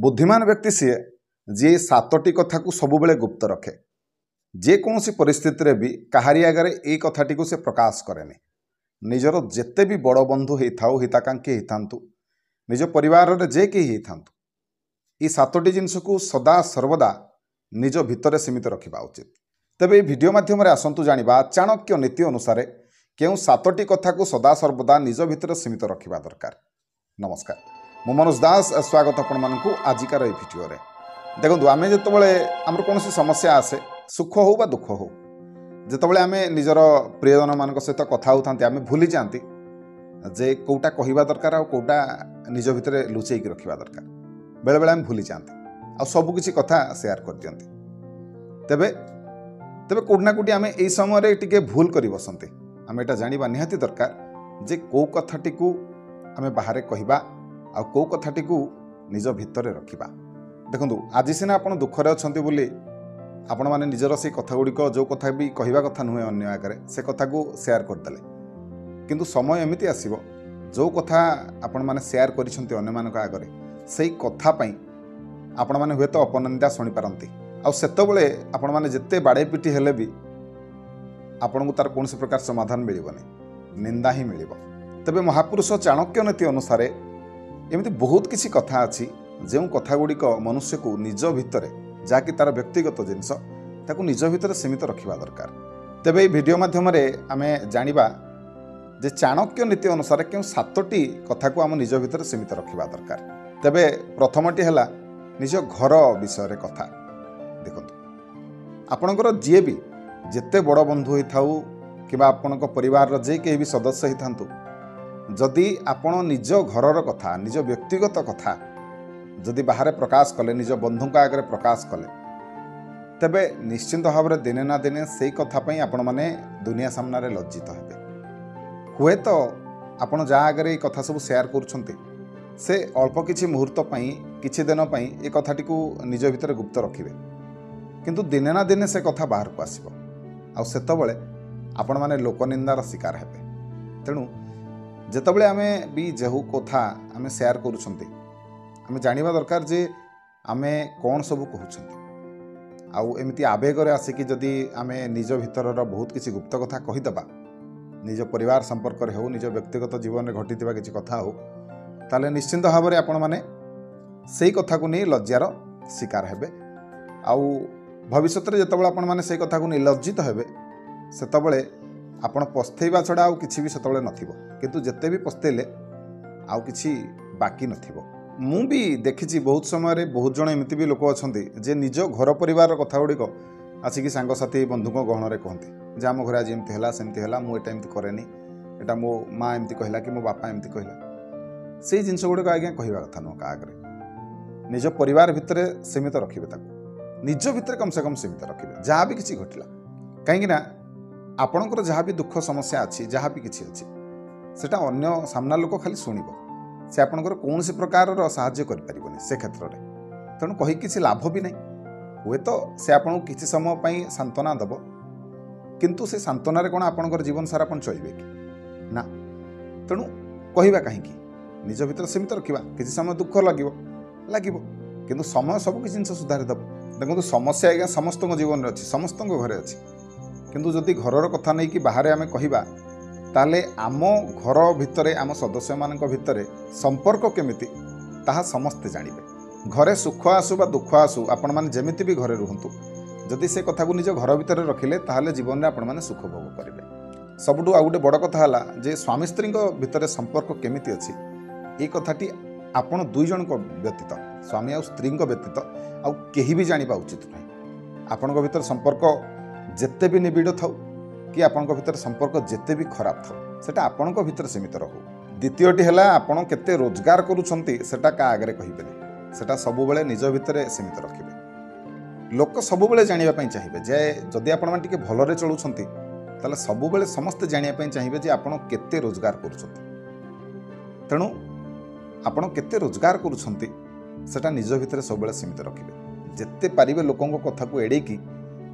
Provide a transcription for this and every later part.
ବୁଦ୍ଧିମାନ ବ୍ୟକ୍ତି ସିଏ ଯିଏ 7ଟି କଥାକୁ ସବୁବେଳେ ଗୁପ୍ତ ରଖେ। ଯେକୌଣସି ପରିସ୍ଥିତିରେ ବି କାହାରି ଆଗରେ ଏଇ କଥାଟିକୁ ସେ ପ୍ରକାଶ କରେନି। ନିଜର ଯେତେ ବି ବଡ଼ ବନ୍ଧୁ ହେଇଥାଉ, ହିତାକାଂକ୍ଷୀ ହେଇଥାନ୍ତୁ, ନିଜ ପରିବାରରେ ଯେ କେହି ହେଇଥାନ୍ତୁ, ଏଇ 7ଟି ଜିନିଷକୁ ସଦା ସର୍ବଦା ନିଜ ଭିତରେ ସୀମିତ ରଖିବା ଉଚିତ। ତେବେ ଏହି ଭିଡ଼ିଓ ମାଧ୍ୟମରେ ଆସନ୍ତୁ ଜାଣିବା ଚାଣକ୍ୟ ନୀତି ଅନୁସାରେ କେଉଁ 7ଟି କଥାକୁ ସଦା ସର୍ବଦା ନିଜ ଭିତରେ ସୀମିତ ରଖିବା ଦରକାର। ନମସ୍କାର, ମୁଁ ମନୋଜ ଦାସ, ସ୍ୱାଗତ ଆପଣମାନଙ୍କୁ ଆଜିକାର ଏହି ଭିଡ଼ିଓରେ। ଦେଖନ୍ତୁ, ଆମେ ଯେତେବେଳେ ଆମର କୌଣସି ସମସ୍ୟା ଆସେ, ସୁଖ ହେଉ ବା ଦୁଃଖ ହେଉ, ଯେତେବେଳେ ଆମେ ନିଜର ପ୍ରିୟଜନମାନଙ୍କ ସହିତ କଥା ହେଉଥାନ୍ତି, ଆମେ ଭୁଲି ଯାଆନ୍ତି ଯେ କେଉଁଟା କହିବା ଦରକାର ଆଉ କେଉଁଟା ନିଜ ଭିତରେ ଲୁଚେଇକି ରଖିବା ଦରକାର। ବେଳେବେଳେ ଆମେ ଭୁଲି ଯାଆନ୍ତି ଆଉ ସବୁକିଛି କଥା ସେୟାର କରିଦିଅନ୍ତି। ତେବେ କେଉଁଠି ନା କେଉଁଠି ଆମେ ଏଇ ସମୟରେ ଟିକେ ଭୁଲ କରି ବସନ୍ତି। ଆମେ ଏଇଟା ଜାଣିବା ନିହାତି ଦରକାର ଯେ କେଉଁ କଥାଟିକୁ ଆମେ ବାହାରେ କହିବା ଆଉ କେଉଁ କଥାଟିକୁ ନିଜ ଭିତରେ ରଖିବା। ଦେଖନ୍ତୁ, ଆଜି ସିନା ଆପଣ ଦୁଃଖରେ ଅଛନ୍ତି ବୋଲି ଆପଣମାନେ ନିଜର ସେଇ କଥା ଗୁଡ଼ିକ, ଯେଉଁ କଥା ବି କହିବା କଥା ନୁହେଁ ଅନ୍ୟ ଆଗରେ, ସେ କଥାକୁ ସେୟାର କରିଦେଲେ, କିନ୍ତୁ ସମୟ ଏମିତି ଆସିବ ଯେଉଁ କଥା ଆପଣମାନେ ସେୟାର କରିଛନ୍ତି ଅନ୍ୟମାନଙ୍କ ଆଗରେ, ସେଇ କଥା ପାଇଁ ଆପଣମାନେ ହୁଏତ ଅପନିନ୍ଦା ଶୁଣିପାରନ୍ତି। ଆଉ ସେତେବେଳେ ଆପଣମାନେ ଯେତେ ବାଡ଼େଇ ପିଟି ହେଲେ ବି ଆପଣଙ୍କୁ ତାର କୌଣସି ପ୍ରକାର ସମାଧାନ ମିଳିବନି, ନିନ୍ଦା ହିଁ ମିଳିବ। ତେବେ ମହାପୁରୁଷ ଚାଣକ୍ୟ ନୀତି ଅନୁସାରେ ଏମିତି ବହୁତ କିଛି କଥା ଅଛି ଯେଉଁ କଥା ଗୁଡ଼ିକ ମନୁଷ୍ୟକୁ ନିଜ ଭିତରେ, ଯାହାକି ତାର ବ୍ୟକ୍ତିଗତ ଜିନିଷ, ତାକୁ ନିଜ ଭିତରେ ସୀମିତ ରଖିବା ଦରକାର। ତେବେ ଏହି ଭିଡ଼ିଓ ମାଧ୍ୟମରେ ଆମେ ଜାଣିବା ଯେ ଚାଣକ୍ୟ ନୀତି ଅନୁସାରେ କେଉଁ 7ଟି କଥାକୁ ଆମ ନିଜ ଭିତରେ ସୀମିତ ରଖିବା ଦରକାର। ତେବେ ପ୍ରଥମଟି ହେଲା ନିଜ ଘର ବିଷୟରେ କଥା। ଦେଖନ୍ତୁ, ଆପଣଙ୍କର ଯିଏ ବି ଯେତେ ବଡ଼ ବନ୍ଧୁ ହୋଇଥାଉ କିମ୍ବା ଆପଣଙ୍କ ପରିବାରର ଯେ କେହି ବି ସଦସ୍ୟ ହେଇଥାନ୍ତୁ, ଯଦି ଆପଣ ନିଜ ଘରର କଥା, ନିଜ ବ୍ୟକ୍ତିଗତ କଥା ଯଦି ବାହାରେ ପ୍ରକାଶ କଲେ, ନିଜ ବନ୍ଧୁଙ୍କ ଆଗରେ ପ୍ରକାଶ କଲେ, ତେବେ ନିଶ୍ଚିନ୍ତ ଭାବରେ ଦିନେ ନା ଦିନେ ସେଇ କଥା ପାଇଁ ଆପଣମାନେ ଦୁନିଆ ସାମ୍ନାରେ ଲଜ୍ଜିତ ହେବେ। ହୁଏତ ଆପଣ ଯାହା ଆଗରେ ଏଇ କଥା ସବୁ ସେୟାର କରୁଛନ୍ତି, ସେ ଅଳ୍ପ କିଛି ମୁହୂର୍ତ୍ତ ପାଇଁ, କିଛି ଦିନ ପାଇଁ ଏ କଥାଟିକୁ ନିଜ ଭିତରେ ଗୁପ୍ତ ରଖିବେ, କିନ୍ତୁ ଦିନେ ନା ଦିନେ ସେ କଥା ବାହାରକୁ ଆସିବ ଆଉ ସେତେବେଳେ ଆପଣମାନେ ଲୋକନିନ୍ଦାର ଶିକାର ହେବେ। ତେଣୁ ଯେତେବେଳେ ଆମେ ବି ଯେଉଁ କଥା ଆମେ ସେୟାର କରୁଛନ୍ତି, ଆମେ ଜାଣିବା ଦରକାର ଯେ ଆମେ କ'ଣ ସବୁ କହୁଛନ୍ତି। ଆଉ ଏମିତି ଆବେଗରେ ଆସିକି ଯଦି ଆମେ ନିଜ ଭିତରର ବହୁତ କିଛି ଗୁପ୍ତ କଥା କହିଦେବା, ନିଜ ପରିବାର ସମ୍ପର୍କରେ ହେଉ, ନିଜ ବ୍ୟକ୍ତିଗତ ଜୀବନରେ ଘଟିଥିବା କିଛି କଥା ହେଉ, ତାହେଲେ ନିଶ୍ଚିନ୍ତ ଭାବରେ ଆପଣମାନେ ସେଇ କଥାକୁ ନେଇ ଲଜ୍ଜାର ଶିକାର ହେବେ। ଆଉ ଭବିଷ୍ୟତରେ ଯେତେବେଳେ ଆପଣମାନେ ସେଇ କଥାକୁ ନେଇ ଲଜ୍ଜିତ ହେବେ, ସେତେବେଳେ ଆପଣ ପସ୍ତେଇବା ଛଡ଼ା ଆଉ କିଛି ବି ସେତେବେଳେ ନଥିବ। କିନ୍ତୁ ଯେତେ ବି ପସ୍ତେଇଲେ ଆଉ କିଛି ବାକି ନଥିବ। ମୁଁ ବି ଦେଖିଛି ବହୁତ ସମୟରେ ବହୁତ ଜଣ ଏମିତି ବି ଲୋକ ଅଛନ୍ତି ଯେ ନିଜ ଘର ପରିବାରର କଥା ଗୁଡ଼ିକ ଆସିକି ସାଙ୍ଗସାଥି ବନ୍ଧୁଙ୍କ ଗହଣରେ କୁହନ୍ତି ଯେ ଆମ ଘରେ ଆଜି ଏମିତି ହେଲା, ସେମିତି ହେଲା, ମୁଁ ଏଇଟା ଏମିତି କରେନି, ଏଇଟା ମୋ ମା ଏମିତି କହିଲା କି ମୋ ବାପା ଏମିତି କହିଲା। ସେଇ ଜିନିଷ ଗୁଡ଼ିକ ଆଜ୍ଞା କହିବା କଥା ନୁହଁ କାହା ଆଗରେ। ନିଜ ପରିବାର ଭିତରେ ସୀମିତ ରଖିବେ, ତାକୁ ନିଜ ଭିତରେ କମ୍ ସେ କମ୍ ସୀମିତ ରଖିବେ ଯାହା ବି କିଛି ଘଟିଲା। କାହିଁକିନା ଆପଣଙ୍କର ଯାହା ବି ଦୁଃଖ ସମସ୍ୟା ଅଛି, ଯାହା ବି କିଛି ଅଛି, ସେଟା ଅନ୍ୟ ସାମ୍ନା ଲୋକ ଖାଲି ଶୁଣିବ, ସେ ଆପଣଙ୍କର କୌଣସି ପ୍ରକାରର ସାହାଯ୍ୟ କରିପାରିବନି ସେ କ୍ଷେତ୍ରରେ। ତେଣୁ କହି କିଛି ଲାଭ ବି ନାହିଁ। ହୁଏତ ସେ ଆପଣଙ୍କୁ କିଛି ସମୟ ପାଇଁ ସାନ୍ତ୍ୱନା ଦେବ, କିନ୍ତୁ ସେ ସାନ୍ତ୍ୱନାରେ କ'ଣ ଆପଣଙ୍କର ଜୀବନ ସାରା ଆପଣ ଚଳିବେ କି ନା? ତେଣୁ କହିବା କାହିଁକି, ନିଜ ଭିତରେ ସୀମିତ ରଖିବା। କିଛି ସମୟ ଦୁଃଖ ଲାଗିବ, କିନ୍ତୁ ସମୟ ସବୁ କିଛି ଜିନିଷ ସୁଧାରି ଦେବ। ଦେଖନ୍ତୁ, ସମସ୍ୟା ଆଜ୍ଞା ସମସ୍ତଙ୍କ ଜୀବନରେ ଅଛି, ସମସ୍ତଙ୍କ ଘରେ ଅଛି, କିନ୍ତୁ ଯଦି ଘରର କଥା ନେଇକି ବାହାରେ ଆମେ କହିବା, ତାହେଲେ ଆମ ଘର ଭିତରେ, ଆମ ସଦସ୍ୟମାନଙ୍କ ଭିତରେ ସମ୍ପର୍କ କେମିତି ତାହା ସମସ୍ତେ ଜାଣିବେ। ଘରେ ସୁଖ ଆସୁ ବା ଦୁଃଖ ଆସୁ, ଆପଣମାନେ ଯେମିତି ବି ଘରେ ରୁହନ୍ତୁ, ଯଦି ସେ କଥାକୁ ନିଜ ଘର ଭିତରେ ରଖିଲେ, ତାହେଲେ ଜୀବନରେ ଆପଣମାନେ ସୁଖ ଭୋଗ କରିବେ। ସବୁଠୁ ଆଉ ଗୋଟେ ବଡ଼ କଥା ହେଲା ଯେ ସ୍ୱାମୀ ସ୍ତ୍ରୀଙ୍କ ଭିତରେ ସମ୍ପର୍କ କେମିତି ଅଛି, ଏଇ କଥାଟି ଆପଣ ଦୁଇ ଜଣଙ୍କ ବ୍ୟତୀତ, ସ୍ୱାମୀ ଆଉ ସ୍ତ୍ରୀଙ୍କ ବ୍ୟତୀତ ଆଉ କେହି ବି ଜାଣିବା ଉଚିତ ନୁହେଁ। ଆପଣଙ୍କ ଭିତରେ ସମ୍ପର୍କ ଯେତେ ବି ନିବିଡ଼ ଥାଉ କି ଆପଣଙ୍କ ଭିତରେ ସମ୍ପର୍କ ଯେତେ ବି ଖରାପ ଥାଉ, ସେଟା ଆପଣଙ୍କ ଭିତରେ ସୀମିତ ରହୁ। ଦ୍ୱିତୀୟଟି ହେଲା ଆପଣ କେତେ ରୋଜଗାର କରୁଛନ୍ତି ସେଟା କାହା ଆଗରେ କହିବେନି, ସେଟା ସବୁବେଳେ ନିଜ ଭିତରେ ସୀମିତ ରଖିବେ। ଲୋକ ସବୁବେଳେ ଜାଣିବା ପାଇଁ ଚାହିଁବେ ଯେ ଯଦି ଆପଣମାନେ ଟିକେ ଭଲରେ ଚଳୁଛନ୍ତି, ତାହେଲେ ସବୁବେଳେ ସମସ୍ତେ ଜାଣିବା ପାଇଁ ଚାହିଁବେ ଯେ ଆପଣ କେତେ ରୋଜଗାର କରୁଛନ୍ତି। ତେଣୁ ଆପଣ କେତେ ରୋଜଗାର କରୁଛନ୍ତି ସେଟା ନିଜ ଭିତରେ ସବୁବେଳେ ସୀମିତ ରଖିବେ। ଯେତେ ପାରିବେ ଲୋକଙ୍କ କଥାକୁ ଏଡ଼େଇକି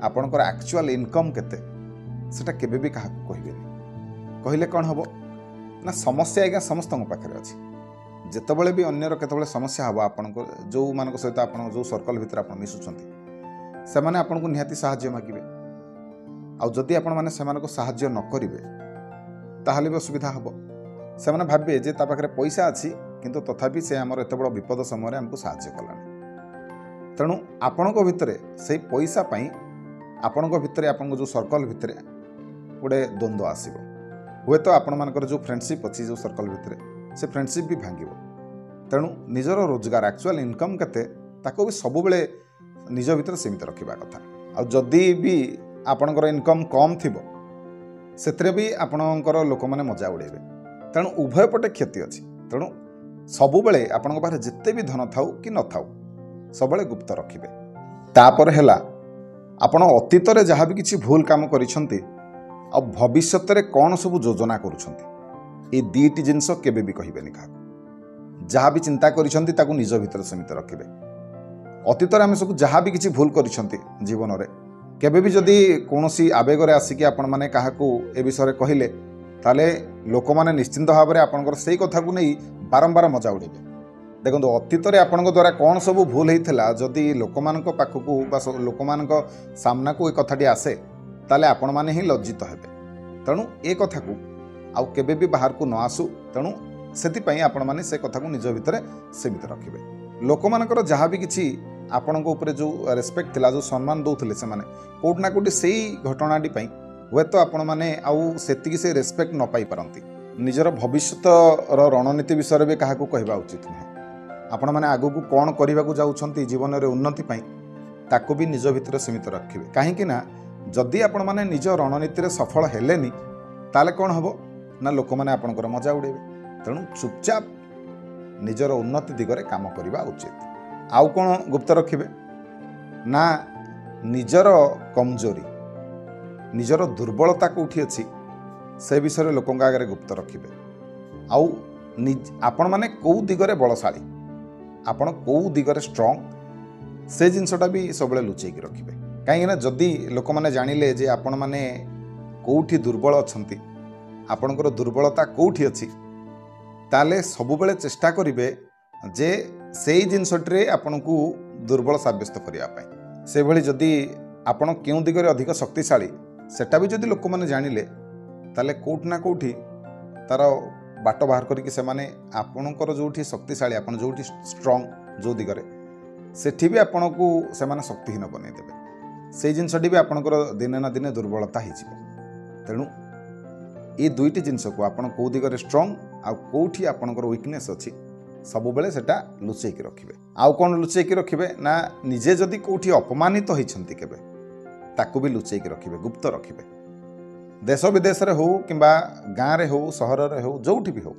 ଆପଣଙ୍କର ଆକ୍ଚୁଆଲ୍ ଇନକମ୍ କେତେ ସେଟା କେବେ ବି କାହାକୁ କହିବେନି। କହିଲେ କ'ଣ ହେବ ନା, ସମସ୍ୟା ଆଜ୍ଞା ସମସ୍ତଙ୍କ ପାଖରେ ଅଛି। ଯେତେବେଳେ ବି ଅନ୍ୟର କେତେବେଳେ ସମସ୍ୟା ହେବ, ଆପଣଙ୍କ ଯେଉଁମାନଙ୍କ ସହିତ ଆପଣ ଯେଉଁ ସର୍କଲ୍ ଭିତରେ ଆପଣ ମିଶୁଛନ୍ତି, ସେମାନେ ଆପଣଙ୍କୁ ନିହାତି ସାହାଯ୍ୟ ମାଗିବେ। ଆଉ ଯଦି ଆପଣମାନେ ସେମାନଙ୍କୁ ସାହାଯ୍ୟ ନ କରିବେ, ତାହେଲେ ବି ଅସୁବିଧା ହେବ। ସେମାନେ ଭାବିବେ ଯେ ତା ପାଖରେ ପଇସା ଅଛି, କିନ୍ତୁ ତଥାପି ସେ ଆମର ଏତେ ବଡ଼ ବିପଦ ସମୟରେ ଆମକୁ ସାହାଯ୍ୟ କଲାନି। ତେଣୁ ଆପଣଙ୍କ ଭିତରେ ସେଇ ପଇସା ପାଇଁ ଆପଣଙ୍କ ଭିତରେ, ଆପଣଙ୍କ ଯେଉଁ ସର୍କଲ୍ ଭିତରେ ଗୋଟେ ଦ୍ୱନ୍ଦ୍ୱ ଆସିବ। ହୁଏତ ଆପଣମାନଙ୍କର ଯେଉଁ ଫ୍ରେଣ୍ଡସିପ୍ ଅଛି ଯେଉଁ ସର୍କଲ୍ ଭିତରେ, ସେ ଫ୍ରେଣ୍ଡସିପ୍ ବି ଭାଙ୍ଗିବ। ତେଣୁ ନିଜର ରୋଜଗାର, ଆକ୍ଚୁଆଲ୍ ଇନକମ୍ କେତେ, ତାକୁ ବି ସବୁବେଳେ ନିଜ ଭିତରେ ସୀମିତ ରଖିବା କଥା। ଆଉ ଯଦି ବି ଆପଣଙ୍କର ଇନକମ୍ କମ୍ ଥିବ, ସେଥିରେ ବି ଆପଣଙ୍କର ଲୋକମାନେ ମଜା ଉଡ଼େଇବେ। ତେଣୁ ଉଭୟ ପଟେ କ୍ଷତି ଅଛି। ତେଣୁ ସବୁବେଳେ ଆପଣଙ୍କ ପାଖରେ ଯେତେ ବି ଧନ ଥାଉ କି ନଥାଉ, ସବୁବେଳେ ଗୁପ୍ତ ରଖିବେ। ତାପରେ ହେଲା, ଆପଣ ଅତୀତରେ ଯାହା ବି କିଛି ଭୁଲ କାମ କରିଛନ୍ତି ଆଉ ଭବିଷ୍ୟତରେ କ'ଣ ସବୁ ଯୋଜନା କରୁଛନ୍ତି, ଏ ଦୁଇଟି ଜିନିଷ କେବେ ବି କହିବେନି କାହାକୁ। ଯାହା ବି ଚିନ୍ତା କରିଛନ୍ତି ତାକୁ ନିଜ ଭିତରେ ସୀମିତ ରଖିବେ। ଅତୀତରେ ଆମେ ସବୁ ଯାହା ବି କିଛି ଭୁଲ କରିଛନ୍ତି ଜୀବନରେ, କେବେ ବି ଯଦି କୌଣସି ଆବେଗରେ ଆସିକି ଆପଣମାନେ କାହାକୁ ଏ ବିଷୟରେ କହିଲେ, ତାହେଲେ ଲୋକମାନେ ନିଶ୍ଚିନ୍ତ ଭାବରେ ଆପଣଙ୍କର ସେଇ କଥାକୁ ନେଇ ବାରମ୍ବାର ମଜା ଉଡ଼େଇବେ। ଦେଖନ୍ତୁ, ଅତୀତରେ ଆପଣଙ୍କ ଦ୍ୱାରା କ'ଣ ସବୁ ଭୁଲ ହେଇଥିଲା, ଯଦି ଲୋକମାନଙ୍କ ପାଖକୁ ବା ଲୋକମାନଙ୍କ ସାମ୍ନାକୁ ଏ କଥାଟି ଆସେ, ତାହେଲେ ଆପଣମାନେ ହିଁ ଲଜ୍ଜିତ ହେବେ। ତେଣୁ ଏ କଥାକୁ ଆଉ କେବେ ବି ବାହାରକୁ ନ ଆସୁ, ତେଣୁ ସେଥିପାଇଁ ଆପଣମାନେ ସେ କଥାକୁ ନିଜ ଭିତରେ ସୀମିତ ରଖିବେ। ଲୋକମାନଙ୍କର ଯାହା ବି କିଛି ଆପଣଙ୍କ ଉପରେ ଯେଉଁ ରେସ୍ପେକ୍ଟ ଥିଲା, ଯେଉଁ ସମ୍ମାନ ଦେଉଥିଲେ ସେମାନେ, କେଉଁଠି ନା କେଉଁଠି ସେଇ ଘଟଣାଟି ପାଇଁ ହୁଏତ ଆପଣମାନେ ଆଉ ସେତିକି ସେ ରେସ୍ପେକ୍ଟ ନ ପାଇପାରନ୍ତି। ନିଜର ଭବିଷ୍ୟତର ରଣନୀତି ବିଷୟରେ ବି କାହାକୁ କହିବା ଉଚିତ ନୁହେଁ। ଆପଣମାନେ ଆଗକୁ କ'ଣ କରିବାକୁ ଯାଉଛନ୍ତି ଜୀବନରେ ଉନ୍ନତି ପାଇଁ, ତାକୁ ବି ନିଜ ଭିତରେ ସୀମିତ ରଖିବେ। କାହିଁକି ନା ଯଦି ଆପଣମାନେ ନିଜ ରଣନୀତିରେ ସଫଳ ହେଲେନି, ତାହେଲେ କ'ଣ ହେବ ନା ଲୋକମାନେ ଆପଣଙ୍କର ମଜା ଉଡ଼େଇବେ। ତେଣୁ ଚୁପଚାପ ନିଜର ଉନ୍ନତି ଦିଗରେ କାମ କରିବା ଉଚିତ। ଆଉ କ'ଣ ଗୁପ୍ତ ରଖିବେ ନା ନିଜର କମଜୋରି, ନିଜର ଦୁର୍ବଳତା କେଉଁଠି ଅଛି ସେ ବିଷୟରେ ଲୋକଙ୍କ ଆଗରେ ଗୁପ୍ତ ରଖିବେ। ଆଉ ଆପଣମାନେ କେଉଁ ଦିଗରେ ବଳଶାଳୀ, ଆପଣ କେଉଁ ଦିଗରେ ଷ୍ଟ୍ରଙ୍ଗ, ସେ ଜିନିଷଟା ବି ସବୁବେଳେ ଲୁଚେଇକି ରଖିବେ। କାହିଁକିନା ଯଦି ଲୋକମାନେ ଜାଣିଲେ ଯେ ଆପଣମାନେ କେଉଁଠି ଦୁର୍ବଳ ଅଛନ୍ତି, ଆପଣଙ୍କର ଦୁର୍ବଳତା କେଉଁଠି ଅଛି, ତାହେଲେ ସବୁବେଳେ ଚେଷ୍ଟା କରିବେ ଯେ ସେଇ ଜିନିଷଟିରେ ଆପଣଙ୍କୁ ଦୁର୍ବଳ ସାବ୍ୟସ୍ତ କରିବା ପାଇଁ। ସେଭଳି ଯଦି ଆପଣ କେଉଁ ଦିଗରେ ଅଧିକ ଶକ୍ତିଶାଳୀ, ସେଟା ବି ଯଦି ଲୋକମାନେ ଜାଣିଲେ, ତାହେଲେ କେଉଁଠି ନା କେଉଁଠି ତା'ର ବାଟ ବାହାର କରିକି ସେମାନେ ଆପଣଙ୍କର ଯେଉଁଠି ଶକ୍ତିଶାଳୀ, ଆପଣ ଯେଉଁଠି ଷ୍ଟ୍ରଙ୍ଗ ଯେଉଁ ଦିଗରେ, ସେଠି ବି ଆପଣଙ୍କୁ ସେମାନେ ଶକ୍ତିହୀନ ବନେଇଦେବେ। ସେଇ ଜିନିଷଟି ବି ଆପଣଙ୍କର ଦିନେ ନା ଦିନେ ଦୁର୍ବଳତା ହେଇଯିବ। ତେଣୁ ଏ ଦୁଇଟି ଜିନିଷକୁ, ଆପଣ କେଉଁ ଦିଗରେ ଷ୍ଟ୍ରଙ୍ଗ ଆଉ କେଉଁଠି ଆପଣଙ୍କର ୱିକନେସ୍ ଅଛି, ସବୁବେଳେ ସେଟା ଲୁଚେଇକି ରଖିବେ। ଆଉ କ'ଣ ଲୁଚେଇକି ରଖିବେ ନା ନିଜେ ଯଦି କେଉଁଠି ଅପମାନିତ ହେଇଛନ୍ତି କେବେ, ତାକୁ ବି ଲୁଚେଇକି ରଖିବେ, ଗୁପ୍ତ ରଖିବେ। ଦେଶ ବିଦେଶରେ ହେଉ କିମ୍ବା ଗାଁରେ ହେଉ, ସହରରେ ହେଉ, ଯେଉଁଠି ବି ହେଉ,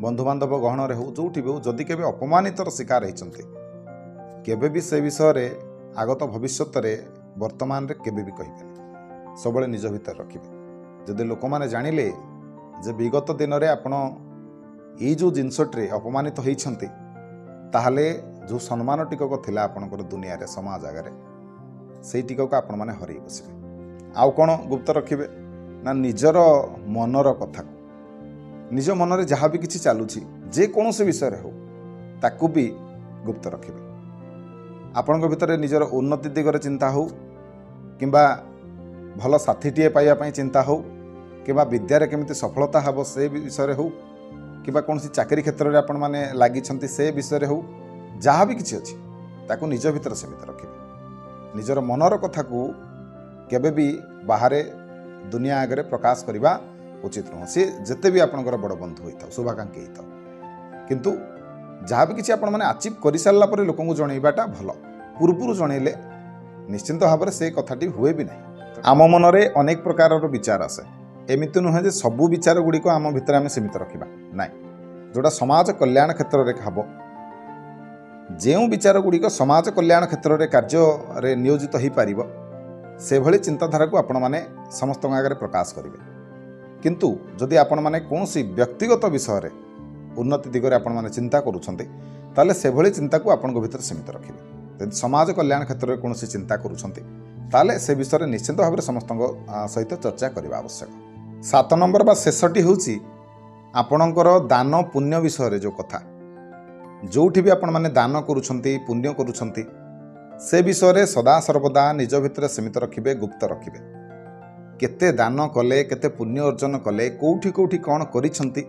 ବନ୍ଧୁବାନ୍ଧବ ଗହଣରେ ହେଉ, ଯେଉଁଠି ବି ହେଉ, ଯଦି କେବେ ଅପମାନିତର ଶିକାର ହେଇଛନ୍ତି, କେବେ ବି ସେ ବିଷୟରେ ଆଗତ ଭବିଷ୍ୟତରେ ବର୍ତ୍ତମାନରେ କେବେ ବି କହିବେନି, ସବୁବେଳେ ନିଜ ଭିତରେ ରଖିବେ। ଯଦି ଲୋକମାନେ ଜାଣିଲେ ଯେ ବିଗତ ଦିନରେ ଆପଣ ଏଇ ଯେଉଁ ଜିନିଷଟିରେ ଅପମାନିତ ହେଇଛନ୍ତି, ତାହେଲେ ଯେଉଁ ସମ୍ମାନ ଟିକକ ଥିଲା ଆପଣଙ୍କର ଦୁନିଆରେ, ସମାଜ ଆଗରେ, ସେଇ ଟିକକ ଆପଣମାନେ ହରେଇ ବସିବେ। ଆଉ କ'ଣ ଗୁପ୍ତ ରଖିବେ ନା ନିଜର ମନର କଥାକୁ, ନିଜ ମନରେ ଯାହା ବି କିଛି ଚାଲୁଛି ଯେକୌଣସି ବିଷୟରେ ହେଉ, ତାକୁ ବି ଗୁପ୍ତ ରଖିବେ। ଆପଣଙ୍କ ଭିତରେ ନିଜର ଉନ୍ନତି ଦିଗରେ ଚିନ୍ତା ହେଉ, କିମ୍ବା ଭଲ ସାଥୀଟିଏ ପାଇବା ପାଇଁ ଚିନ୍ତା ହେଉ, କିମ୍ବା ବିଦ୍ୟାରେ କେମିତି ସଫଳତା ହେବ ସେ ବିଷୟରେ ହେଉ, କିମ୍ବା କୌଣସି ଚାକିରି କ୍ଷେତ୍ରରେ ଆପଣମାନେ ଲାଗିଛନ୍ତି ସେ ବିଷୟରେ ହେଉ, ଯାହା ବି କିଛି ଅଛି ତାକୁ ନିଜ ଭିତରେ ସୀମିତ ରଖିବେ। ନିଜର ମନର କଥାକୁ କେବେ ବି ବାହାରେ ଦୁନିଆ ଆଗରେ ପ୍ରକାଶ କରିବା ଉଚିତ ନୁହଁ, ସିଏ ଯେତେ ବି ଆପଣଙ୍କର ବଡ଼ ବନ୍ଧୁ ହୋଇଥାଉ, ଶୁଭାକାଂକ୍ଷୀ ହେଇଥାଉ। କିନ୍ତୁ ଯାହା ବି କିଛି ଆପଣମାନେ ଆଚିଭ୍ କରିସାରିଲା ପରେ ଲୋକଙ୍କୁ ଜଣେଇବାଟା ଭଲ, ପୂର୍ବରୁ ଜଣେଇଲେ ନିଶ୍ଚିନ୍ତ ଭାବରେ ସେ କଥାଟି ହୁଏ ବି ନାହିଁ। ଆମ ମନରେ ଅନେକ ପ୍ରକାରର ବିଚାର ଆସେ। ଏମିତି ନୁହେଁ ଯେ ସବୁ ବିଚାର ଗୁଡ଼ିକ ଆମ ଭିତରେ ଆମେ ସୀମିତ ରଖିବା, ନାଇଁ। ଯେଉଁଟା ସମାଜ କଲ୍ୟାଣ କ୍ଷେତ୍ରରେ ହେବ, ଯେଉଁ ବିଚାର ଗୁଡ଼ିକ ସମାଜ କଲ୍ୟାଣ କ୍ଷେତ୍ରରେ କାର୍ଯ୍ୟରେ ନିୟୋଜିତ ହୋଇପାରିବ, ସେଭଳି ଚିନ୍ତାଧାରାକୁ ଆପଣମାନେ ସମସ୍ତଙ୍କ ଆଗରେ ପ୍ରକାଶ କରିବେ। କିନ୍ତୁ ଯଦି ଆପଣମାନେ କୌଣସି ବ୍ୟକ୍ତିଗତ ବିଷୟରେ ଉନ୍ନତି ଦିଗରେ ଆପଣମାନେ ଚିନ୍ତା କରୁଛନ୍ତି, ତାହେଲେ ସେଭଳି ଚିନ୍ତାକୁ ଆପଣଙ୍କ ଭିତରେ ସୀମିତ ରଖିବେ। ଯଦି ସମାଜ କଲ୍ୟାଣ କ୍ଷେତ୍ରରେ କୌଣସି ଚିନ୍ତା କରୁଛନ୍ତି, ତାହେଲେ ସେ ବିଷୟରେ ନିଶ୍ଚିନ୍ତ ଭାବରେ ସମସ୍ତଙ୍କ ସହିତ ଚର୍ଚ୍ଚା କରିବା ଆବଶ୍ୟକ। 7 ନମ୍ବର ବା ଶେଷଟି ହେଉଛି ଆପଣଙ୍କର ଦାନ ପୁଣ୍ୟ ବିଷୟରେ ଯେଉଁ କଥା, ଯେଉଁଠି ବି ଆପଣମାନେ ଦାନ କରୁଛନ୍ତି, ପୁଣ୍ୟ କରୁଛନ୍ତି, ସେ ବିଷୟରେ ସଦାସର୍ବଦା ନିଜ ଭିତରେ ସୀମିତ ରଖିବେ, ଗୁପ୍ତ ରଖିବେ। କେତେ ଦାନ କଲେ, କେତେ ପୁଣ୍ୟ ଅର୍ଜନ କଲେ, କେଉଁଠି କେଉଁଠି କ'ଣ କରିଛନ୍ତି,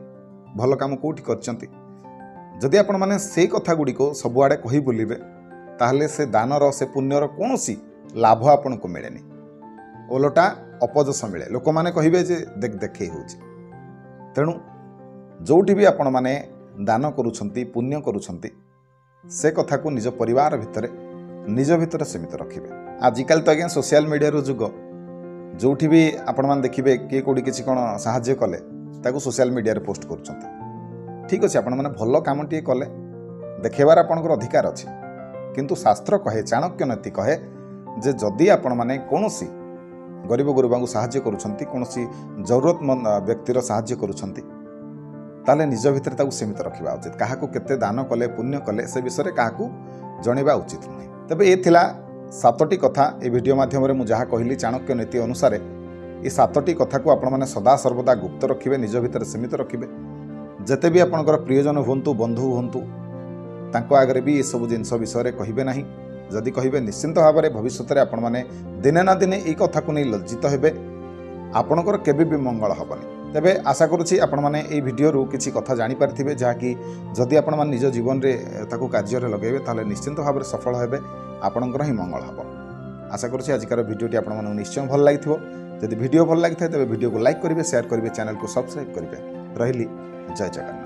ଭଲ କାମ କେଉଁଠି କରିଛନ୍ତି, ଯଦି ଆପଣମାନେ ସେଇ କଥା ଗୁଡ଼ିକୁ ସବୁଆଡ଼େ କହି ବୁଲିବେ, ତାହେଲେ ସେ ଦାନର, ସେ ପୁଣ୍ୟର କୌଣସି ଲାଭ ଆପଣଙ୍କୁ ମିଳେନି, ଓଲଟା ଅପଯଶ ମିଳେ। ଲୋକମାନେ କହିବେ ଯେ ଦେଖ ଦେଖେଇ ହେଉଛି। ତେଣୁ ଯେଉଁଠି ବି ଆପଣମାନେ ଦାନ କରୁଛନ୍ତି, ପୁଣ୍ୟ କରୁଛନ୍ତି, ସେ କଥାକୁ ନିଜ ପରିବାର ଭିତରେ, ନିଜ ଭିତରେ ସୀମିତ ରଖିବେ। ଆଜିକାଲି ତ ଆଜ୍ଞା ସୋସିଆଲ ମିଡ଼ିଆର ଯୁଗ, ଯେଉଁଠି ବି ଆପଣମାନେ ଦେଖିବେ କିଏ କେଉଁଠି କିଛି କ'ଣ ସାହାଯ୍ୟ କଲେ, ତାକୁ ସୋସିଆଲ ମିଡ଼ିଆରେ ପୋଷ୍ଟ କରୁଛନ୍ତି। ଠିକ୍ ଅଛି, ଆପଣମାନେ ଭଲ କାମଟିଏ କଲେ ଦେଖେଇବାର ଆପଣଙ୍କର ଅଧିକାର ଅଛି, କିନ୍ତୁ ଶାସ୍ତ୍ର କହେ, ଚାଣକ୍ୟ ନୀତି କହେ ଯେ ଯଦି ଆପଣମାନେ କୌଣସି ଗରିବ ଗୁରୁବାଙ୍କୁ ସାହାଯ୍ୟ କରୁଛନ୍ତି, କୌଣସି ଜରୁରତମନ୍ଦ ବ୍ୟକ୍ତିର ସାହାଯ୍ୟ କରୁଛନ୍ତି, ତାହେଲେ ନିଜ ଭିତରେ ତାକୁ ସୀମିତ ରଖିବା ଉଚିତ। କାହାକୁ କେତେ ଦାନ କଲେ, ପୁଣ୍ୟ କଲେ, ସେ ବିଷୟରେ କାହାକୁ ଜଣାଇବା ଉଚିତ ନୁହେଁ। ତେବେ ଏ ଥିଲା 7ଟି କଥା ଏ ଭିଡ଼ିଓ ମାଧ୍ୟମରେ ମୁଁ ଯାହା କହିଲି ଚାଣକ୍ୟ ନୀତି ଅନୁସାରେ। ଏ 7ଟି କଥାକୁ ଆପଣମାନେ ସଦାସର୍ବଦା ଗୁପ୍ତ ରଖିବେ, ନିଜ ଭିତରେ ସୀମିତ ରଖିବେ। ଯେତେ ବି ଆପଣଙ୍କର ପ୍ରିୟଜନ ହୁଅନ୍ତୁ, ବନ୍ଧୁ ହୁଅନ୍ତୁ, ତାଙ୍କ ଆଗରେ ବି ଏସବୁ ଜିନିଷ ବିଷୟରେ କହିବେ ନାହିଁ। ଯଦି କହିବେ, ନିଶ୍ଚିନ୍ତ ଭାବରେ ଭବିଷ୍ୟତରେ ଆପଣମାନେ ଦିନେ ନା ଦିନେ ଏଇ କଥାକୁ ନେଇ ଲଜ୍ଜିତ ହେବେ, ଆପଣଙ୍କର କେବେ ବି ମଙ୍ଗଳ ହେବନି। ତେବେ ଆଶା କରୁଛି ଆପଣମାନେ ଏଇ ଭିଡ଼ିଓରୁ କିଛି କଥା ଜାଣିପାରିଥିବେ, ଯାହାକି ଯଦି ଆପଣମାନେ ନିଜ ଜୀବନରେ ତାକୁ କାର୍ଯ୍ୟରେ ଲଗାଇବେ, ତାହେଲେ ନିଶ୍ଚିନ୍ତ ଭାବରେ ସଫଳ ହେବେ, ଆପଣଙ୍କର ହିଁ ମଙ୍ଗଳ ହେବ। ଆଶା କରୁଛି ଆଜିକାର ଭିଡ଼ିଓଟି ଆପଣମାନଙ୍କୁ ନିଶ୍ଚୟ ଭଲ ଲାଗିଥିବ। ଯଦି ଭିଡ଼ିଓ ଭଲ ଲାଗିଥାଏ, ତେବେ ଭିଡ଼ିଓକୁ ଲାଇକ୍ କରିବେ, ସେୟାର କରିବେ, ଚ୍ୟାନେଲକୁ ସବସ୍କ୍ରାଇବ୍ କରିବେ। ରହିଲି, ଜୟ ଜଗନ୍ନାଥ।